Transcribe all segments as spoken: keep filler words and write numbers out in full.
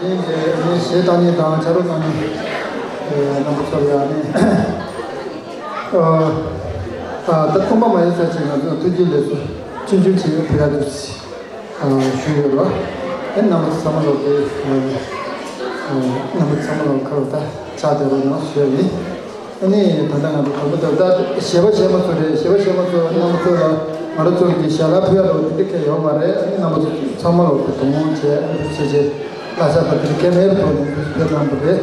ཡིན་པའི་ནི་གཞས་བཏང་མཁན་དང་ཆ་རོགས་གནང་མཁན་རྣམ་པ་ཚོར་ཡང་ནི་ད་ཁོམ་པ་མ་ཡོད་ས་ཅིག་ང་ཚོ་ཐུགས་རྗེ་ལེགས་སོ་ཆུང་ཆུང་ཅིག་ཕུལ་ཡག་འདུག་ཞུས་ཡོད་རོགས། ཨེ་རྣམ་པ་ཚང་མ་ལོག་སྟེ་རྣམ་པ་ཚང་མ་ལོག་ཁ་ལོ་ད་ཕྱག་དེ་རོགས་གནང་ཞུ་ཡ་ཡིན། ཨ་ནི་ད་ལྟ་ང་ཚོ་དང་པོ་དང་ད་གཞས་པ་གཞས་མ་ཚོ་རེད། གཞས་པ་གཞས་མ་ཚོ་རྣམ་པ་ཚོ་ལ་ང་རང་ཚོ་གི་ཞལ་ལག་ཕུལ་ཡ་ལོ་དེ་འདྲ་གལ་ཡོད་མ་རེད། ཨ་ནི་རྣམ་པ་ཚོ་ཚང་མ་ལོ་དེ་དོ་སྣང་བྱས་ཨ་ནི་ཆེ་ཆེ་བཀའ་ཤག་དང་དེ་འདྲ་གལ་མེད་པའི་ཐོག་ནས་ཕུལ་གནང་པ་རེད།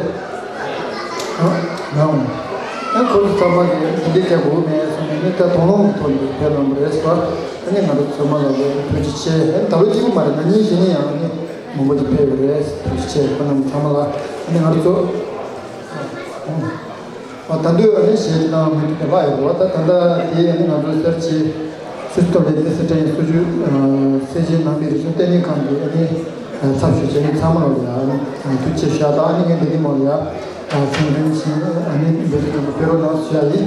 ཨ་ནི་ཁོ་ཚོ་ཚང་མ་གི་དེ་འདྲ་གལ་དགོས་མེད་སོང་ནས་ཨ་ནི་ད་དོ་སྣང་གི་ཐོག་ནས་ཕུལ་གནང་པ་རེད་ཟེར་བ། ཨ་ནི་ང་རང་ཚོ་ཚང་མ་ལ་ལོ་ཐུགས་རྗེ་ཆེ། ཨ་ནི་ད་ལོ་གཅིག་པུ་མ་རེད། ན་ནིང་གཞེས་ནིང་ཡང་ཨ་ནི་མང་པོ་ཅིག་ཕེབས་ཡོད་རེད། ཐུགས་རྗེ་ཆེ། ཁོང་རྣམས་ཚང་མ་ལ་ཨ་ནི་ང་རང་ཚོ། ཨ་ད་དུང་ཨ་ནི་གཞས་གནང་མི་ཐུབ་པ་ལྷག་ཡོད་པ། ད་ད་ལྟ་དེ་ཨ་ནི་ང་ཚོ་སེར་བྱེས་སུད་སི་སྟོད་ལས་དེ་སི་ཁྲོན་སུ་ཇུ་སེར་བྱེས་ནང་པའི་རིག་གཞུང་ལྟེ་གནས་ཁང་གི་ཨ་ནི་ཚབ་ཞུ་བྱེད་མཁན་ཚང་མ་ལ་ཡ་ཨ་ནི་ཐུགས་རྗེ་ཆེ་ཞུ་ཡ་དང་ཨ་ནི་ངས་འདི་གི་མོ་ལ་ཡ་ཁྲིམས་མཐུན་ཕྱིན་ཨ་ནི་འབོད་སྐུལ་ཕེབས་རོགས་གནང་ཞུ་ཡ་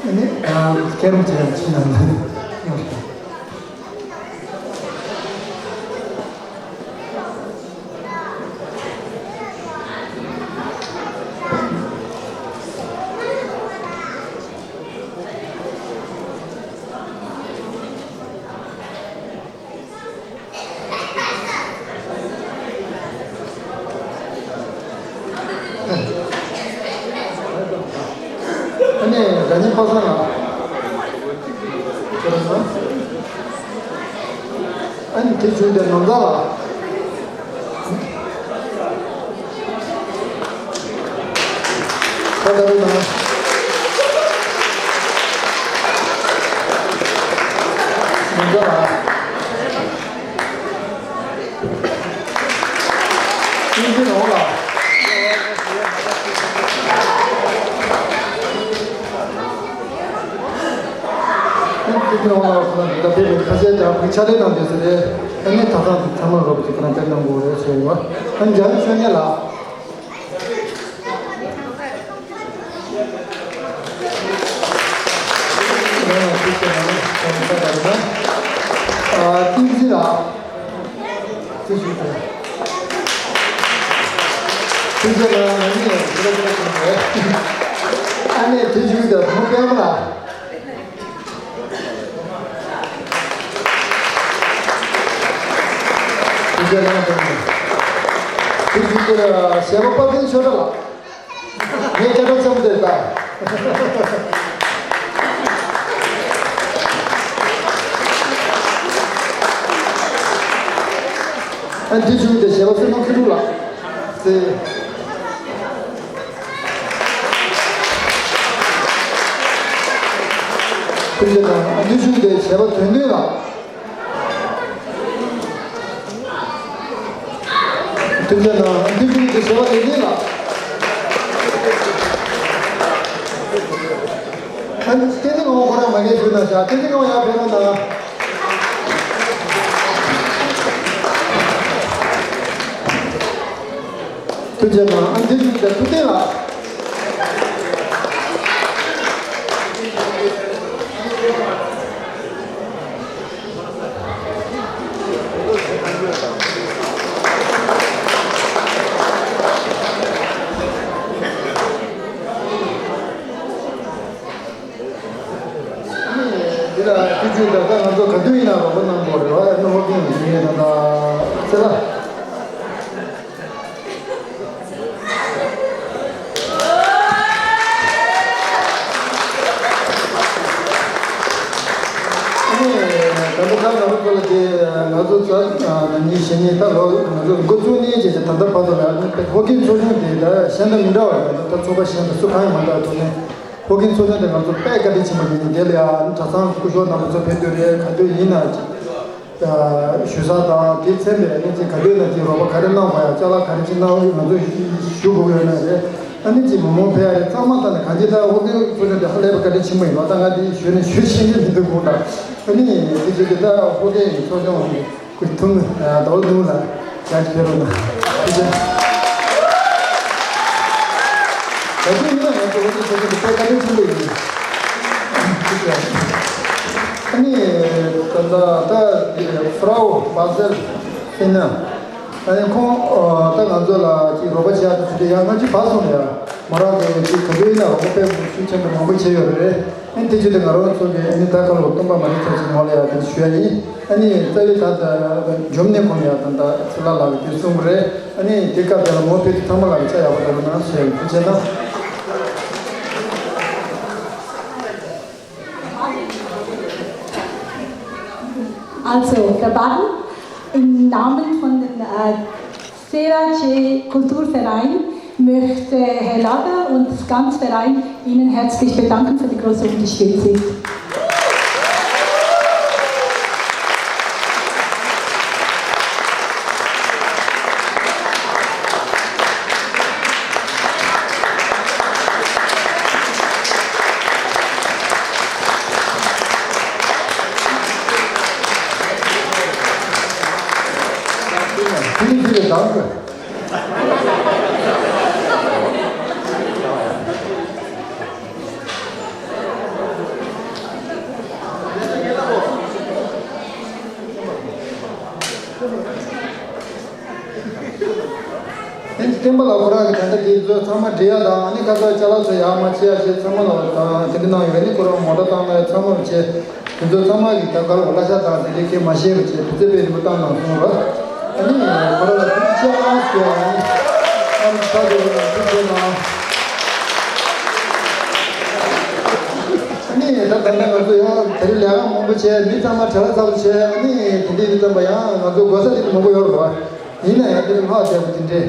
ཡིན། ཨ་ནི་སྐད་རུང་བྱེད་ཡ་ཕྱིན་ན་ཡོང་། ཨ་ནི་དགའ་ཉེ་པ་སངས་ལགས། ཨ་ནི་དེ་བྱུང་དེ་ནོར་བཟང་ལགས། ཁ་བརྡ་རུ་ན། ནོར་བཟང་ལགས། ཀུན་གྱི་ནོར་ལ། ཀུན་གྱི་ནོར་ལ་ཁོ་ན་འདི་ལྟ་བུའི་ཁ་ཤས་ཀྱང་ཕྱག་ལས་གནང་བསྡད་ས་རེད། ཨ་ནི་ད་ཐེངས་ཚང་མ་རོབ་ཀྱི་ཁོ་ན་དཔེ་གནང་དགོས་རེད་ཞུ་ཡོད། ཨ་ནི་འཇམ་ཆོས་ཉིད་ལགས། ཐུགས་རྗེ་གནང་། ཨ་ཐུགས་རྗེ་ལགས། ཐུགས་རྗེ་གནང་། ཐུགས་རྗེ་གནང་། ང་གཉིས་ཡང་ཐུགས་རྗེ་གནང་། ཨ་ནེ་ཐུགས་རྗེ་གནང་། བུ་མོ་པད་མ་ལགས། ཐུགས་རྗེ་གནང་། ཐུགས་རྗེ་གནང་། གཞས་པ་དཔལ་ལྡན་ཆོས་གྲགས་ལགས། ངས་སྐད་གྲགས་ཆེན་པོ་དེ་ལྟ། ཨ་འདི་བྱུང་སྟེ་གཞས་པ་བསོད་ནམས་མཁས་གྲུབ་ལགས། ཚེ། ཐུགས་རྗེ་གནང་། ཨ་འདི་བྱུང་སྟེ་གཞས་པ་དོན་ལྡན་ལགས། ཐུགས་རྗེ་གནང་། ཨ་འདི་བྱུང་སྟེ་གཞས་པ་ལེགས་ལྡན་ལགས། ཨ་བསྟན་འཛིན་ངག་དབང་ཁོ་རང་མ་གིར་བཞུགས་གནང་ཤག་བསྟན་འཛིན་ངག་དབང་ཡར་ཕེབས་རོགས་གནང་། ཐུགས་རྗེ་གནང་། ཨ་འདི་བཞུགས་པའི་ཐུབ་བསྟན་ལགས། འདི་ལ་ཐུགས་རྗེ་ཆེ། ད་ལྟ་ང་ཚོ་ག་དུས་ཡིན་ན་རོགས་པ་གནང་དགོས་རེད་བ། ཨ་ནི་ཧོར་གྱིས་ཡིན་ན་ད་ཚེ་ལ། ཨ་ནི་ད་ལྟ་ཁ་ནང་ལོགས་ལ་དེ་ང་ཚོ་ཚོ་ནང་ཉིན་གཞེས་ནིང་ད་ལོ་ང་ཚོ་འགོ་བཙུགས་ནས་བྱས་བྱས་ད་ལྟ་བར་དུ་ལ་ཨ་ནི་ཧོར་གྱིས་ཚོགས་ཆུང་དེ་ད་གཞན་དང་མི་འདྲ་བ་རེད། ད་ཚོགས་པ་གཞན་དང་སུ་གང་ཡང་མ་འདྲ་བ་ཐོག་ནས། ཧོར་གྱིས་ཚོགས་ཆུང་དེ་ང་ཚོ་དཔེ་བཀའ་དྲིན་ཆེན་པོ་ཡིན། དེ་ལ་ཡང་གྲྭ་ཚང་སྐུ་ཞབས་རྣམ་པ་ཚོ་ཕེབས་དུས་རེད། ག་དུས་ཡིན་ན་ཞུ་ས་དང་དེ་མཚན་པའི་ཨ་ནི་ཅིག་ག་དུས་ན་ཅིག་རོགས་པ་ག་རེ་གནང་དགོས་ཡ། ཅ་ལག་ག་རེ་ཅིག་གནང་ང་ཚོ་ཞུ་དགོས་ཡོད་ན་རེད། ཨ་ནི་ཅིག་མི་མང་ཕེབས་ཡ་རེད། ཚང་མ་ད་ནི་གང་ཅི་ད་ཧོར་གྱིས་ཚོགས་ཆུང་དེ་ཧ་ལས་པ་བཀའ་དྲིན་ཆེན་པོ་ཡིན་པ་ད་ང་དེ་ཞུས་ནས་ཞུ་ཤེས་ཀྱི་མི་འདུག་གོ། ད་ཨ་ནི་དེ་ཅིག་གི་ད་ཧོར་གྱིས་ཚོགས་ཆུང་ཁོས་ཐུང་ངུ་ཟླ་བ་ཐུང་ངུ་ལ་ཡར་ཕེབས་རོགས་གནང་། ཐུགས་རྗེ་ཆེ། ད་དུང་ཡིན་ན་ང་ཚོ་ཧོར་གྱིས་ཚོགས་ཆུང་དེ་དཔེ་བཀའ་དྲིན་ཆེན་པོ་ཡིན། ཐུགས་རྗེ་ཆེ། ཨ་ནི་ད་ད་ད་འདི་Frau Basel Finne། ཨ་ནི་ཁོང་ད་ང་ཚོ་ལ་ཅིག་རོགས་པ་བྱེད་ཡག་དེ་ཚོ་དེ་ཡང་སྔ་ཕྱི་བར་སོང་ནས་ཡ་མོ་རང་གི་ཅིག་ག་དུས་ཡིན་ན་རོགས་པ་དཔེ་མི་ཤུགས་ཆེན་པོ་མང་པོ་བྱས་ཡོད་རེད། ཨ་ནི་དེ་ཅི་དེ་ང་རང་ཚོ་གི་ཨ་ནི་ད་ག་ལ་སྟོན་པ་མ་རེད་ཚ་ཅིག་ངོ་ལ་ཡ་དེ་ཞུ་ཡ་ཡིན། ཨ་ནི་རྩ་བའི་ད་ལྟ་འཇོམས་ནས་ཁོང་ཡ་ད་ལྟ་ཚེ་ལྷ་ལགས་ཀྱིས་དེ་གསུངས་པ་རེད། ཨ་ནི་དེ་སྐབས་དེ་ལ་མོ་ཕེབས་དུས་ཚང་མ་ལ་ཡ་ཆ་ཡག་པོ་དང་རུ་ནང་ཞུ་ཡ་ཡིན། ཐུགས་རྗེ་གནང་། Also, Verbatim, im Namen von dem äh, Sera Che Kulturverein möchte Herr Lager und das ganze Verein Ihnen herzlich bedanken für die große Unterstützung. ཨེ་སྟོན་པ་ལགས་ཁོ་རང་གི་ད་ལྟ་དེ་ཚོ་ཚང་མ་འབྲི་ཡ་དང་། ཨ་ནི་ཁ་སང་ཅ་ལག་ཚོ་ཡག་མ་བྱས་ཡ་བྱས་ཚང་མ་ལ་དང་དེ་འདྲ་གནང་ཡོད། ཨ་ནི་ཁོ་རང་ངོ་སྤྲོད་བཏང་ན་ཡ་ཚང་མ་བྱས། དེ་ཚོ་ཚང་མ་གི་ད་ག་ལ་གླ་ཆ་དང་དེ་འདྲའི་སྐད་མ་བཤད་པ་བྱས་དུས་ཚོད་དཔེ་རིང་པོ་བཏང་གནང་སོང་ར། ཨ་ནི་ཁོ་རང་ལ་ཐུགས་རྗེ་ཆེ་གནང་ཞུ་ཡ་ཡིན། ཨ་ནི་ད་དེ་ལ་ཐུགས་རྗེ་གནང་། ཨ་ནི་ད་ད་ལྟ་ང་ཚོ་ཡང་དེ་རིང་ལས་ཀ་མང་པོ་བྱས། མི་ཚང་མ་བྲེལ་བ་ཚ་པོ་བྱས། ཨ་ནི་དེ་འདྲའི་མི་ཚང་མ་ཡང་ང་ཚོ་དགོས་ས་དེ་མང་པོ་ཡོད་རེད་བ། ཡིན་ན་ཡང་དེ་ལ་ལྷག་བསྡད་པ་དེ་འདྲའི་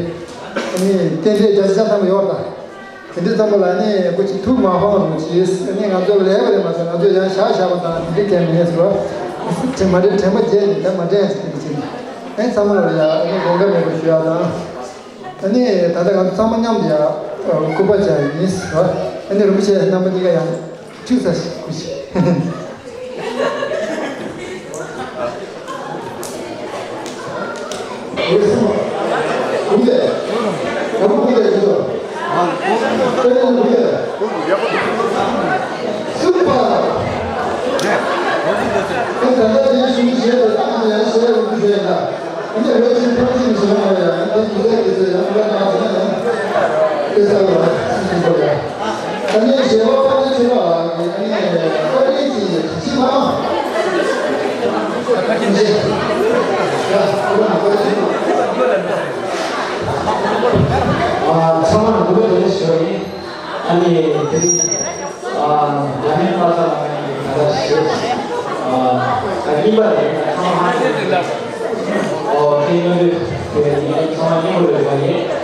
ཨ་ནི་རྟེན་འབྲེལ་རྒྱ་ཆེ་ཆ་ཚང་མ་ཡོད་རེད་ད། དེ་འདྲའི་ཚང་མ་ལ་ནི་སྐུ་མཁྱེན་ཐུགས་མ་ཕངས་རོགས་གྱིས། ནི་ང་ཚོ་ལས་པ་རེད་མ་ཟད་ང་ཚོ་ཡང་བཞག་བཞག་པ་དང་དེ་འདྲའི་གལ་མེད་ཟེར་བ། དྲན་མ་དྲན་དྲན་པ་བརྗེད་ནས་ད་མ་དྲན་ཟེར་དེ་འདྲ་བྱས་ནས། ཨེ་ཚང་མ་ལ་ཡ་ཨ་ནི་དགོངས་འགལ་མེད་པ་ཞུ་ཡ་དང་། ཨ་ནི་ད་ལྟ་ང་ཚོ་ཚང་མ་མཉམ་དུ་ཡ་སྐུ་པར་བྱ་ཡིན་ཟེར་བ། ཨ་ནི་རིན་པོ་ཆེ་རྣམ་པ་གཉིས་ཀ་ཡང་ཁྲིད་ས་ཞིག་སྐུ་ཞིག་ཚང་མ་ལ་འདུག་པའི་ཞུ་ཡིན། ཨ་ནི་དེ་རིང་ཨ་ཡ་མེན་པ་ས་ལ་ང་ཡི་ད་ལྟ་ཞེས་ཨ་གཉིས་པ་རེད། ཚང་མ་ཧ་གོ་ཨོ་དེ་ནོ་དེ་ཚང་མ་གཉིས་པ་རེད་པ་ཡིན།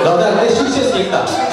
ལག་བརྡ་དེ་ཤུགས་ཆེ་ཞིག་བཏང་།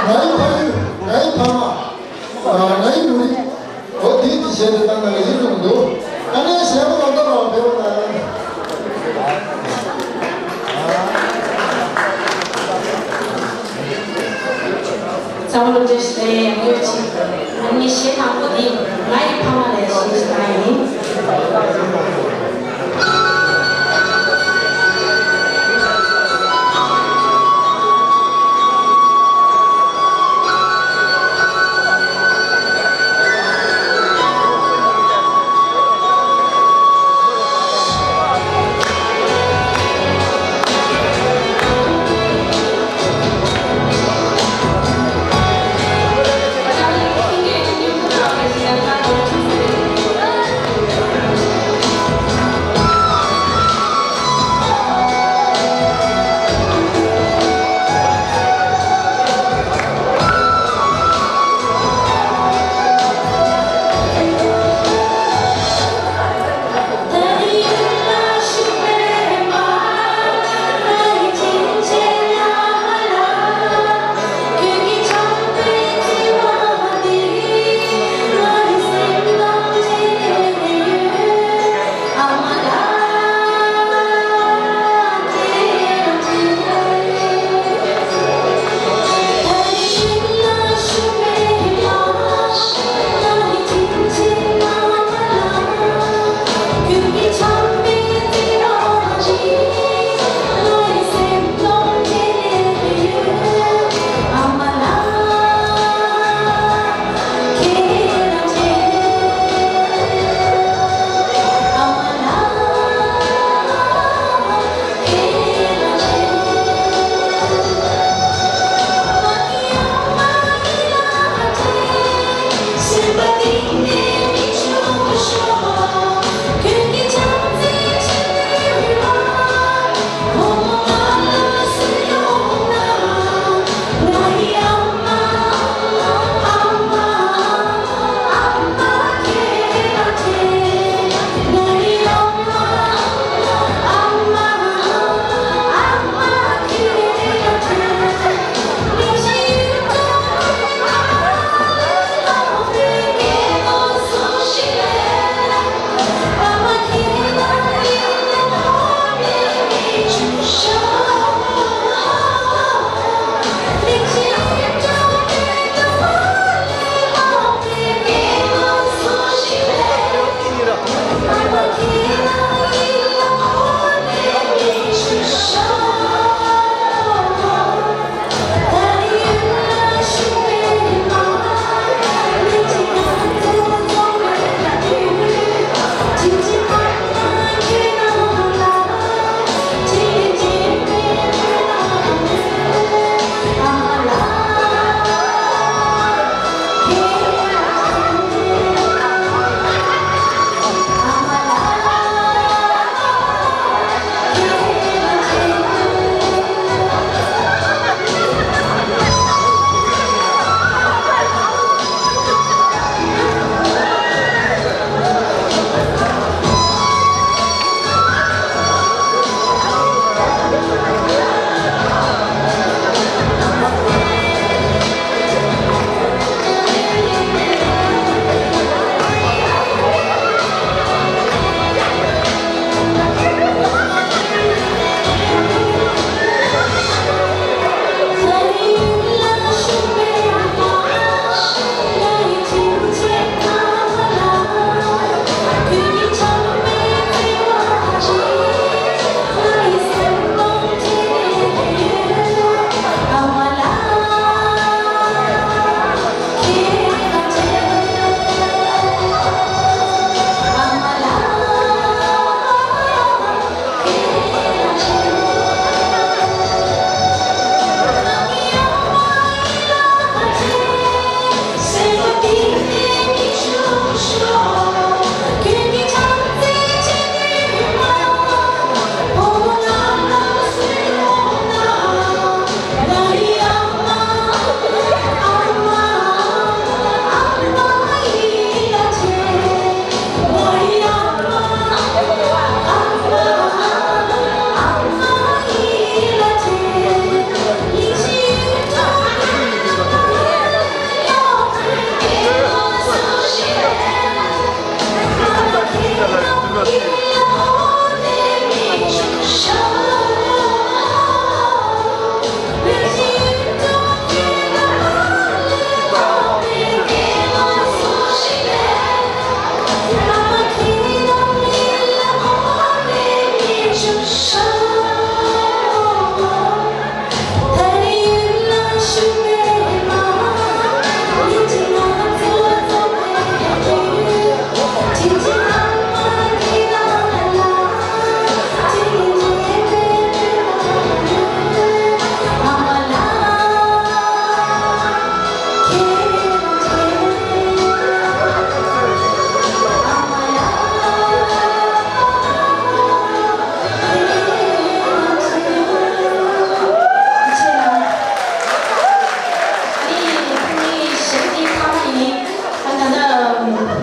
ང་ཡི་ཕ་ཡུལ། ང་ཡི་ཕ་མ། ང་ཡི་མི་རིགས། འོ་དེའི་དེ་བྱས་ཏེ་ད་ང་ལ་ཡིད་དུ་འདུག་ཨ་ནེ་གཞས་པ་ལ་ད་རང་བེ་བ་ན། རྩ་བ་ལོ་རྒྱུས་ལས་ཡང་ཡོད་ཅིག་ཨ་ནི་གཞས་དང་པོ་འདི་ང་ཡི་ཕ་མ་ལས་གཞས་ཤིག་ན་ཡིན།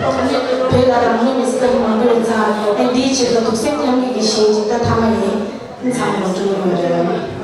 བོད་ལ་རང་ལུས་མེར་སྲེག་བཏང་མཁན་མང་པོ་ཡོད་ཙང་། ཨ་འདིའི་ཆེད་དུ་གདུང་སེམས་མཉམ་སྐྱེད་ཀྱི་གཞས་ཅིག་ད་མཐའ་མ་ཡིན། ཚང་མ་ལོ་ཆུང་ཡོང་བ་རེད།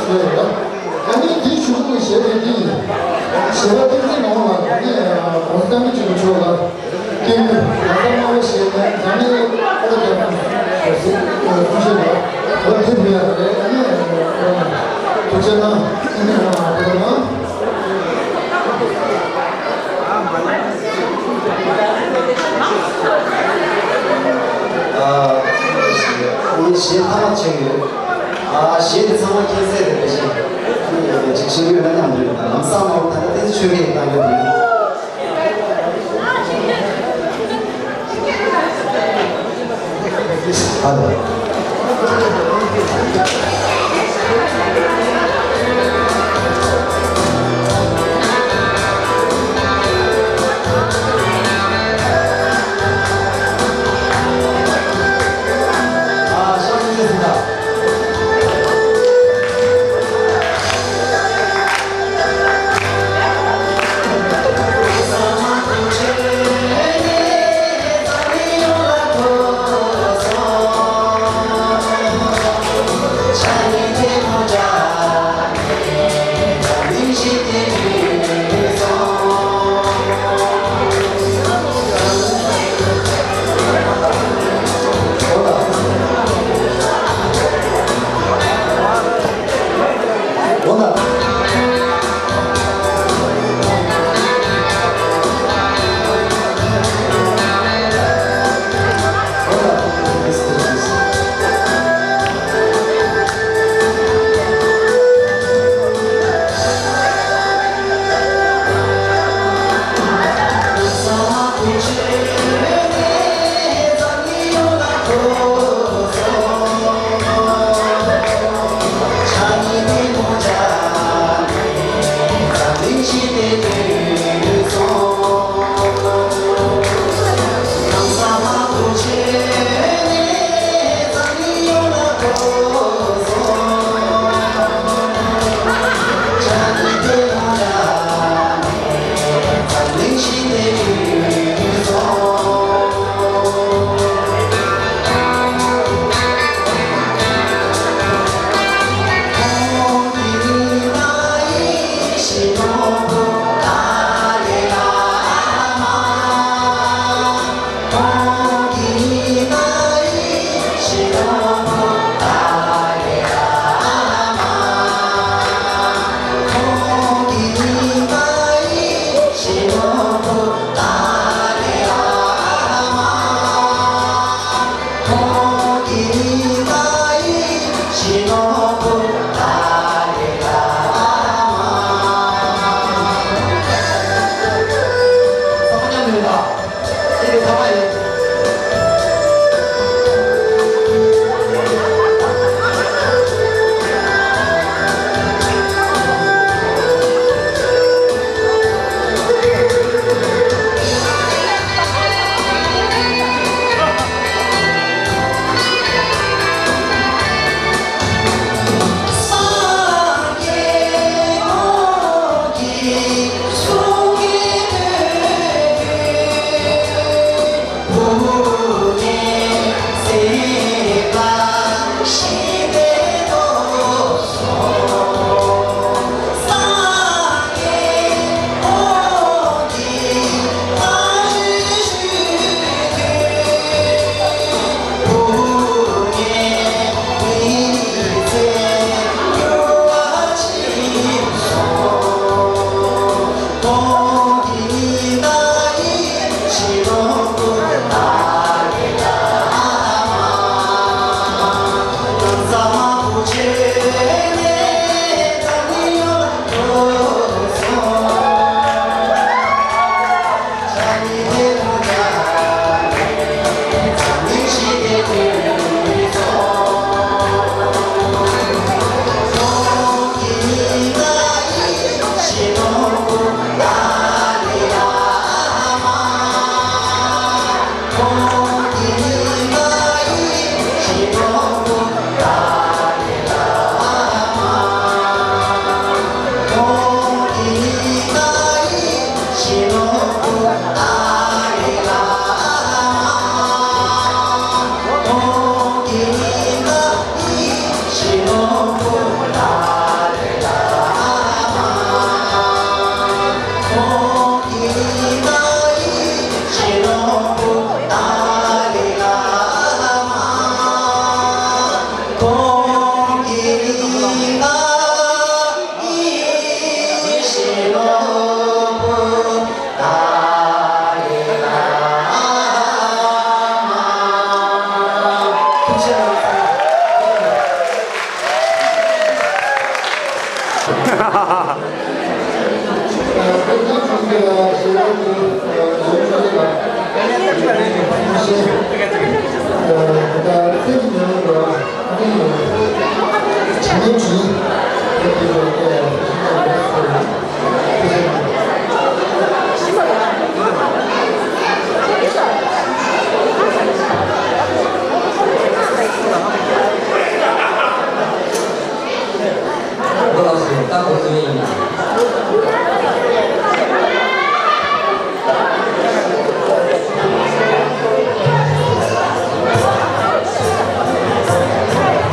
ཨ་ནི་འདི་ཞུ་གི་གཞས་དེ་འདི་ཡིན། གཞས་པ་བསྟན་འཛིན་ངག་དབང་ལགས་ནས་གོང་ས་སྐྱབས་མགོན་ཆེན་པོ་མཆོག་ལ་སྐྱབས་མགོན་ལགས་ས་དམར་པོ་ཞེས་ནས་ད་ནི་ཨོ་ལོ་རྒྱབ་ན་གསུང་བཤད་ལ་འོ་དེ་ཕུལ་ཡག་རེད། ཨ་ནི་ཐུགས་རྗེ་གནང་། བསྟན་འཛིན་ངག་དབང་ལགས་ཕེབས་གནང་། ཨ་ངས་གཞས་ཐ་མ་བྱེད་ཀྱི་ཡོད། ཨ་གཞས་དེ་ཚང་མ་མཁྱེན་གསལ་རེད། དེ་བཞིན་ཅིག་ཤེས་ཀྱི་ཡོད་ན་ཉམས་མྱོང་ཡོད་ན། ལམ་སང་མ་འོངས་ད་ལྟ་བསྟན་འཛིན་ཆོས་སྐྱིད་བཏང་གི་འདུག། ཨ་ལོ།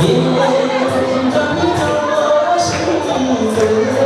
ཡིན་ལས་འཛམ་བུ་གླིང་ཞིག་ཏུ།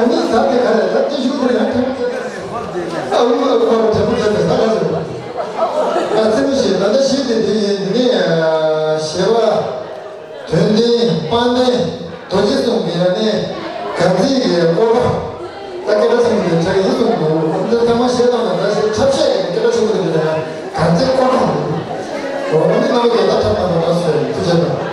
ཟ་དེ་ག་རེ་ད་ཅི་ཞུ་དེ་ཡང་ཁྲེལ་པོ་བྱས་ཏེ་ཨ་ཨུ་ཨུ་ཁོ་ཁྲེལ་པོ་བྱས་ཏེ་ཟ་ག་ཟེར་བ། ཨ་རྩེད་མོ་ཞེས་ད་ལྟ་ཞིག་དེ་དེ་ཡིན་འདི་ནས་ཞེས་པ། དོན་ལྡན་དཔལ་ལྡན་རྡོ་རྗེ་གསུམ་གྱི་ཡ་ནས་དགའ་ཚིག་གི་སྐོར་ད་སྐད་གྲགས་ཆེན་པོ་དེ་ཆགས་ཡིན་གསུངས་འདུག་འདི་ཚང་མ་བཤད་སྟངས་དང་འདྲ་ཞིག་འཁྲབ་བཤད་ཀྱི་སྐད་གྲགས་ཆེན་པོ་དེ་ལ་ཡང་གང་ཚེ་སྐོར་ཐོག་འདུག་འོ་འདི་རྣམ་པ་དེ་ད་འཁྲབ་སྟངས་དང་འདྲ་སོས་ཐུགས་རྗེ་གནང་།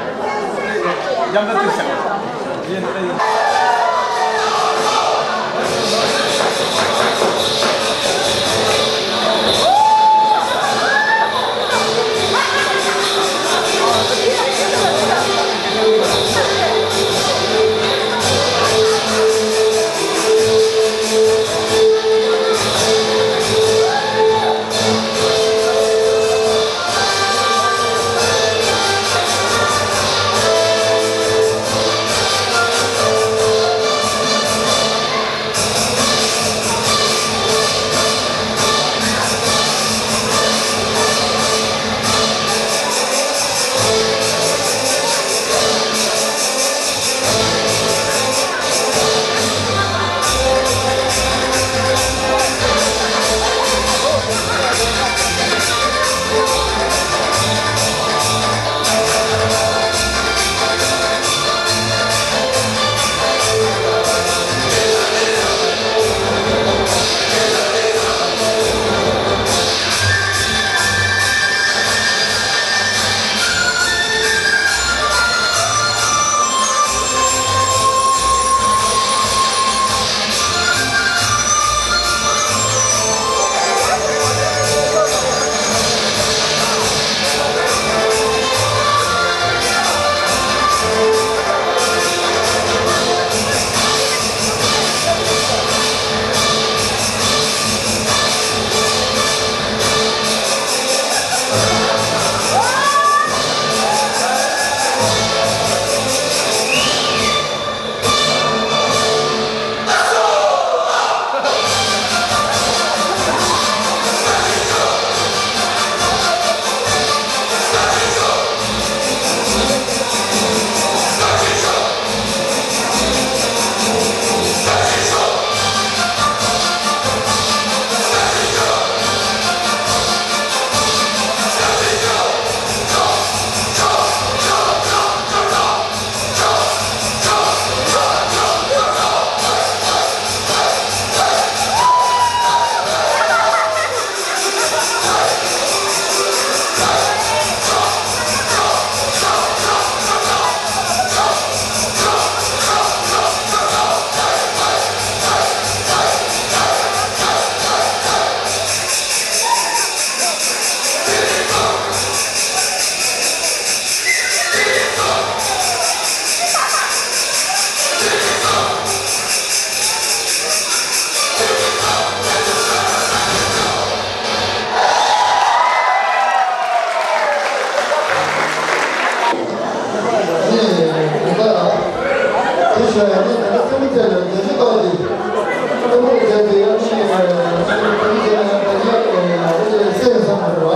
ཨ་ནི་ང་ཚོས་སེམས་བསམ་པར་བ།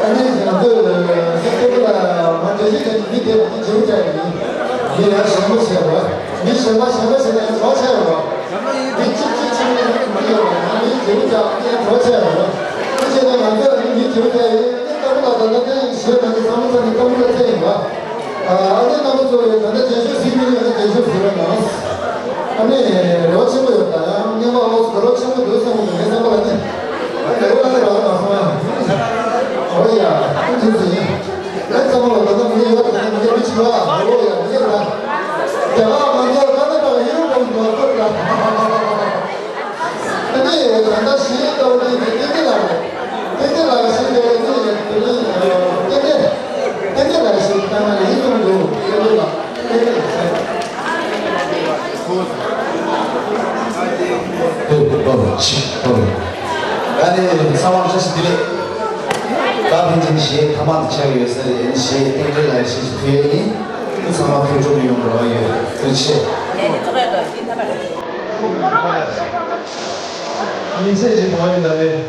ཨ་ནི་ང་ཚོས་སེམས་པ་ལ་ང་འདྲ་ཞིག་གི་མི་དེ་མི་བྱེད་བྱ་ཡིན། མི་ཡང་ཞན་པོ་བྱས་པ། མི་གཞན་པ་གཞན་པ་བྱས་ན་ཡང་གྲོགས་ཆགས་ཡོད་པ། མི་གཅིག་གཅིག་གཅིག་ནི་མི་ཡོད་པ་ཡང་མི་བྱེད་བྱ་མི་ཡང་གྲོགས་ཆགས་ཡོད་པ། དེ་བྱས་ན་ང་ཚོས་ཨ་ནི་མི་བྱེད་བྱ་ཡིན། ཨ་ནི་ལྟ་བུ་ལ་ད་ལྟ་བརྟེན་ཞེས་ན་ནི་བསམ་བློ་ཚ་ནི་ལྟ་བུ་ལ་བརྟེན་ཡིན་པ། ཨ་ནི་རྣམ་པ་ཚོ་ཡང་ད་ལྟ་རྗེས་ཤུལ་གཟིགས་མི་ཡོད་ན་རྗེས་ཤུལ་གཟིགས་རོགས་གནང་། ཨ་ནི་རེ་བ་ཆེན་པོ་ཡོད། ད་ཡང་སྔོན་མ་ལོགས་སུ་རེ་བ་ཆེན་པོ་འདུག་བསམ་གི་འདུག་ངའི་བསམ་པ་ལ་ནི། ཨ་ནི་རེ་བ་ལ་རེ་བ་མ་སོང་ཡང་། འོ་ཡ། ཨ་ནི་དུས་སུ་ཡིན། ཨ་ནི་བསམ་བློ་ད་ལྟ་མི་ཡོད་ད་ལྟ་མི་ཡོད་མི་ཆེ་བ། འོ་ཡ་མི་ཡོད་ད། རྒྱ་གར་ང་ཚོ་ཀ་ན་ཏ་ཡུ་རོབ་ལ་མ་འཁོར་ད། ཨ་ནི་ད་ལྟ་ཞིག་ལྟ་བུ་ནི་དེ་ཏན་ཏན་ལ་རེད། ཏན་ཏན་ལ་ཞིག་ལྟ་བུ་ནི་དེ་ནི་ཏན་ཏན་ཏན་ཏན་ལ་ཞིག་ལྟ་ན་ཡིད་དུ་འགྲོ། ཏན་ཏན་ལ་ཏན་ཏན་ལ་ཞིག་ཨ་ནི་ཚང་མ་བཀྲ་ཤིས་བདེ་ལེགས། ད་ཕན་ཆད་གཞས་ཐ་མག་དུ་ཆགས་ཡོད་ས་རེད། གཞས་ཏན་ཏན་ལ་གཞས་ཤིག་ཕུལ་ཡ་ཡིན། ཚང་མ་ཐུགས་སྤྲོ་མི་ཡོང་རོགས་ཡོད། ཐུགས་རྗེ་ཆེ། ཉིན་ཚེས་ཀྱི་བང་ཡིན་ད་རེད།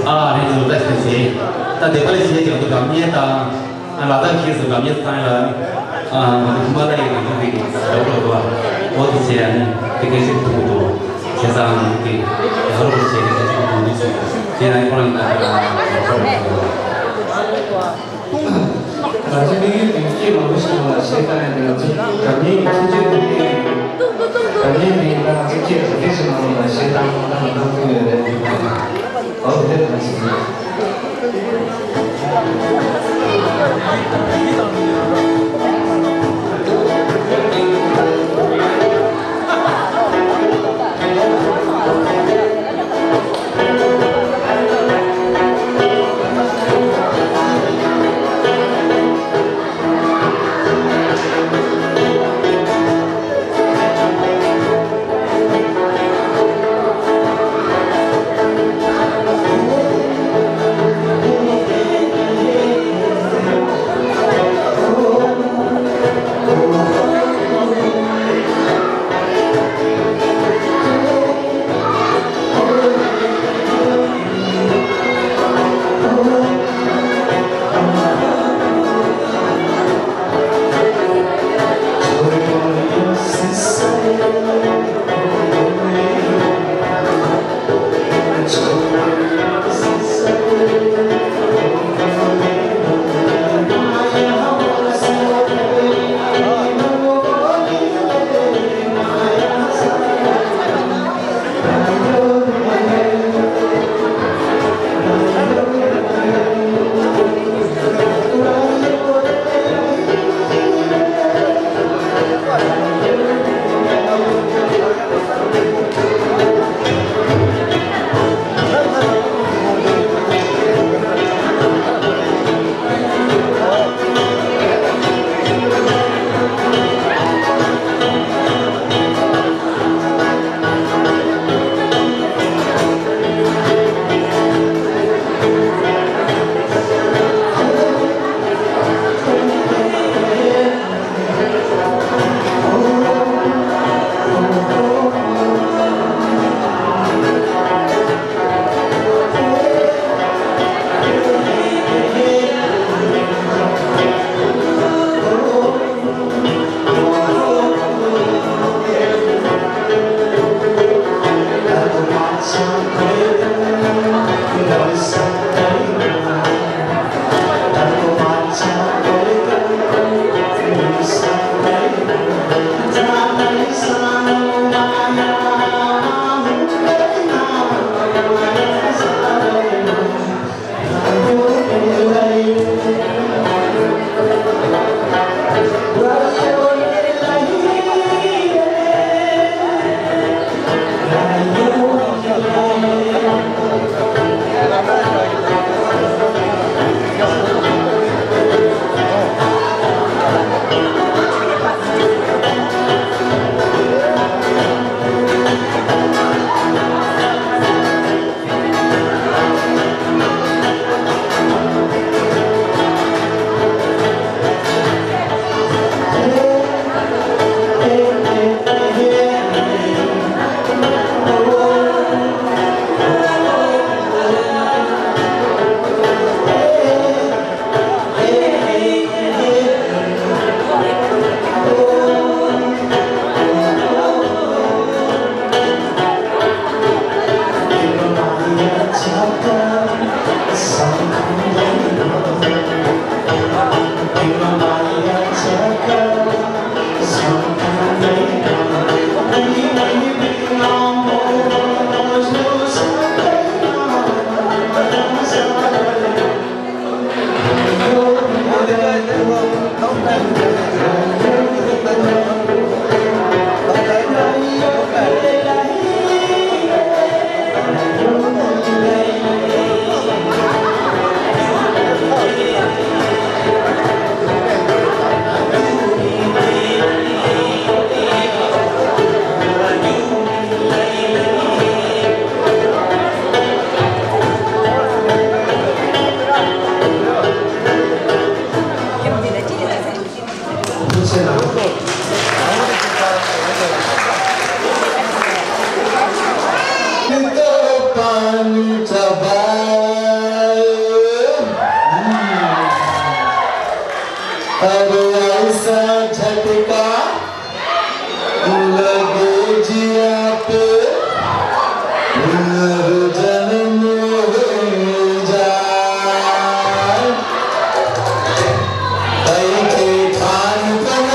ཨ་རེད། ད་དེ་པར་ཞེས་ཀྱང་འདུག་གམ་ཉེ་དང་། ལ་དྭགས་ཤེས་སུ་ལམ་ཡེ་ཚང་ལ། ཧི་མ་ལ་ཡའི་ནང་དུ་འདུག་འདུག་བ། འོ་དེ་བྱས་ནས་དེ་སྐད་ཆ་ཐུག་འདུག་བྱས་ཙང་དེ་ཡག་རོགས་བྱས་ནས་སྐད་ཆ་ཐུག་འདུག་ཟེར། དེ་ཡང་ཁོ་རང་གི་ད་ལྟ་ལ་ཡག་རོགས་བྱས་འདུག་ང་ཚོ་དམིགས་ཡུལ་དེ་སྐྱེས་མང་པོ་ ཞེས་བཏང་ཡང་དེ་ལ་ཚིག་སྒྲ་སྙན་གྱི་ཚིགས་བཅད་དེ་སྒྲ་སྙན་དེ་ད་ཚིགས་བཅད་རེ་རེ་ཞིག་ནང་ལ་ཞེས་བཏང་བཏང་བཏང་ཐུབ་ཡོད་རེད། འོ་དེ་ལ་ཞིག अरे ऐसा झटका लगे जिया पे, पुनर्जन्म हो जाए। ऐसे खान पर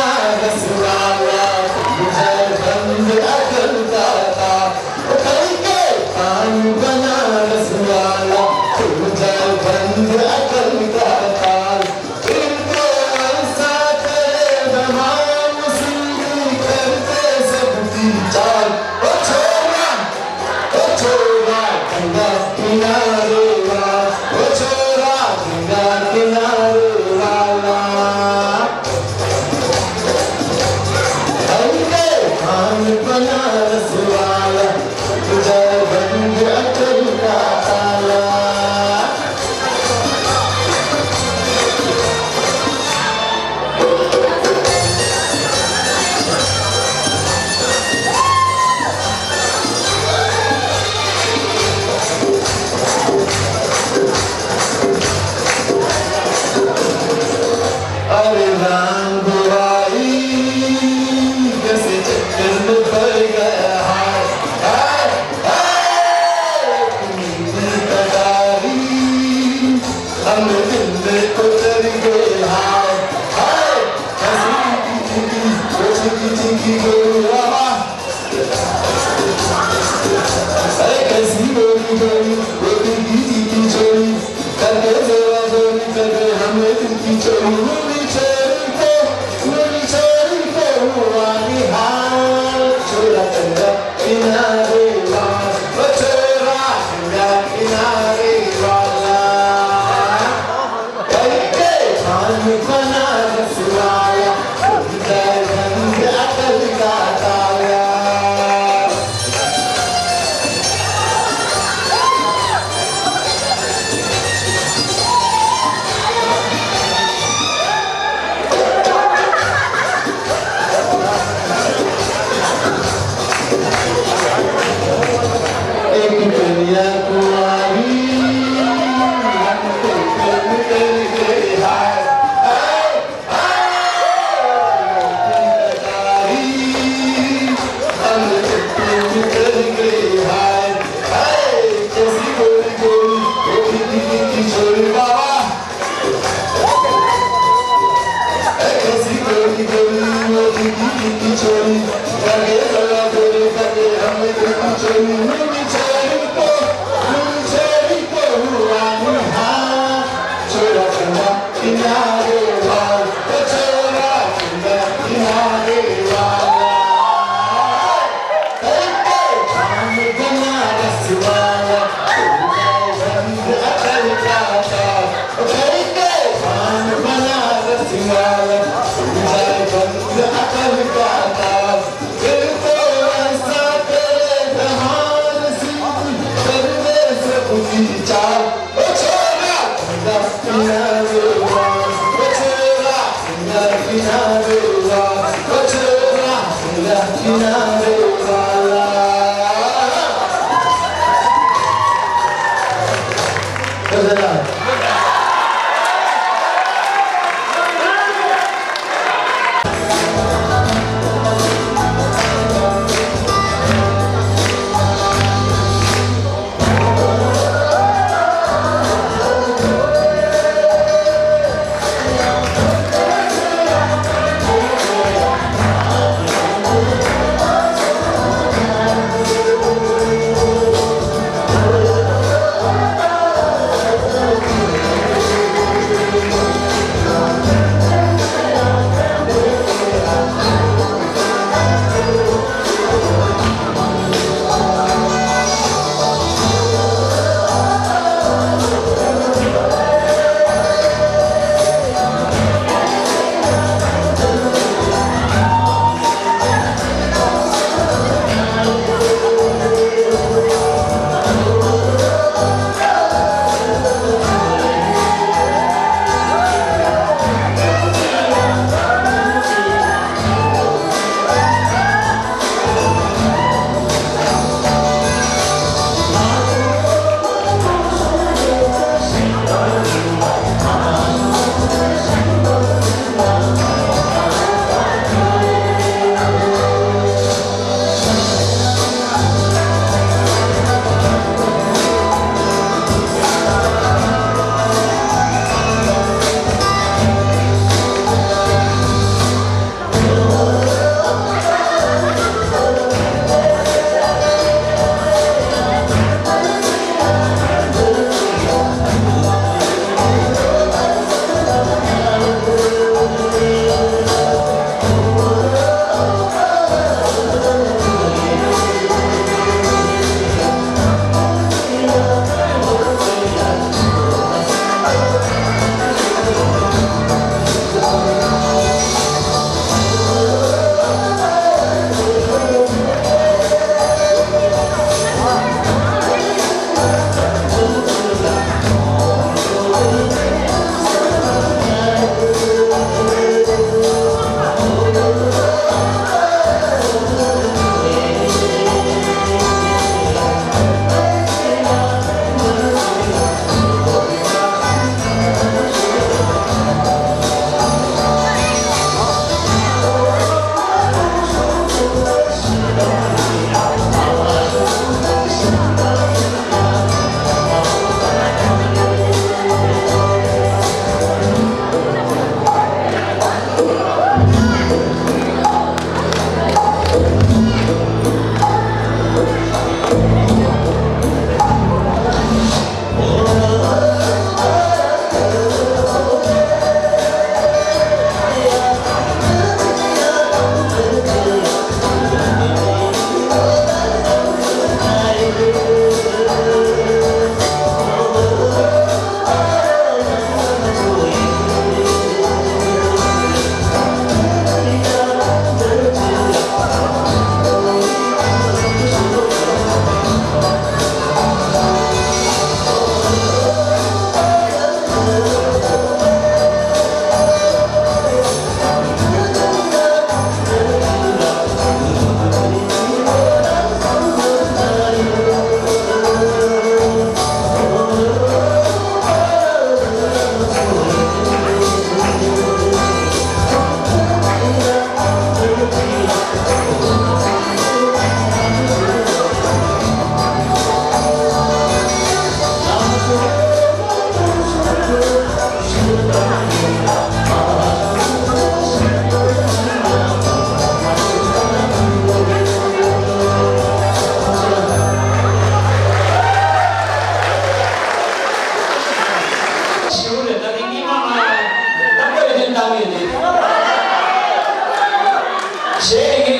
གཞས་དེ་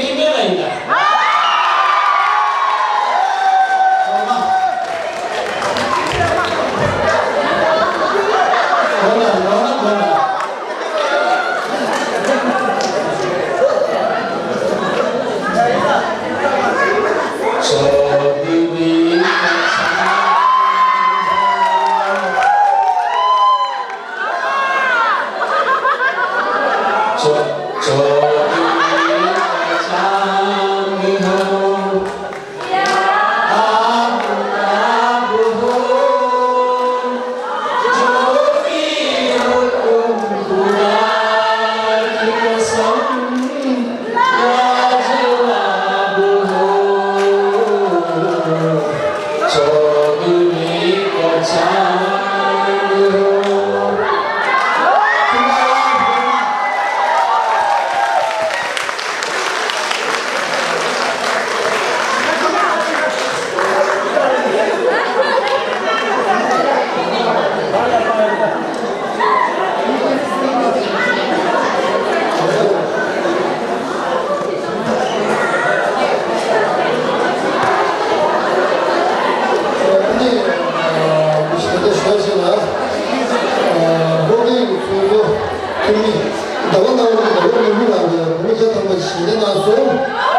ངའི་ཁྱིམ་ཚང་ལ་ཡིན་ད།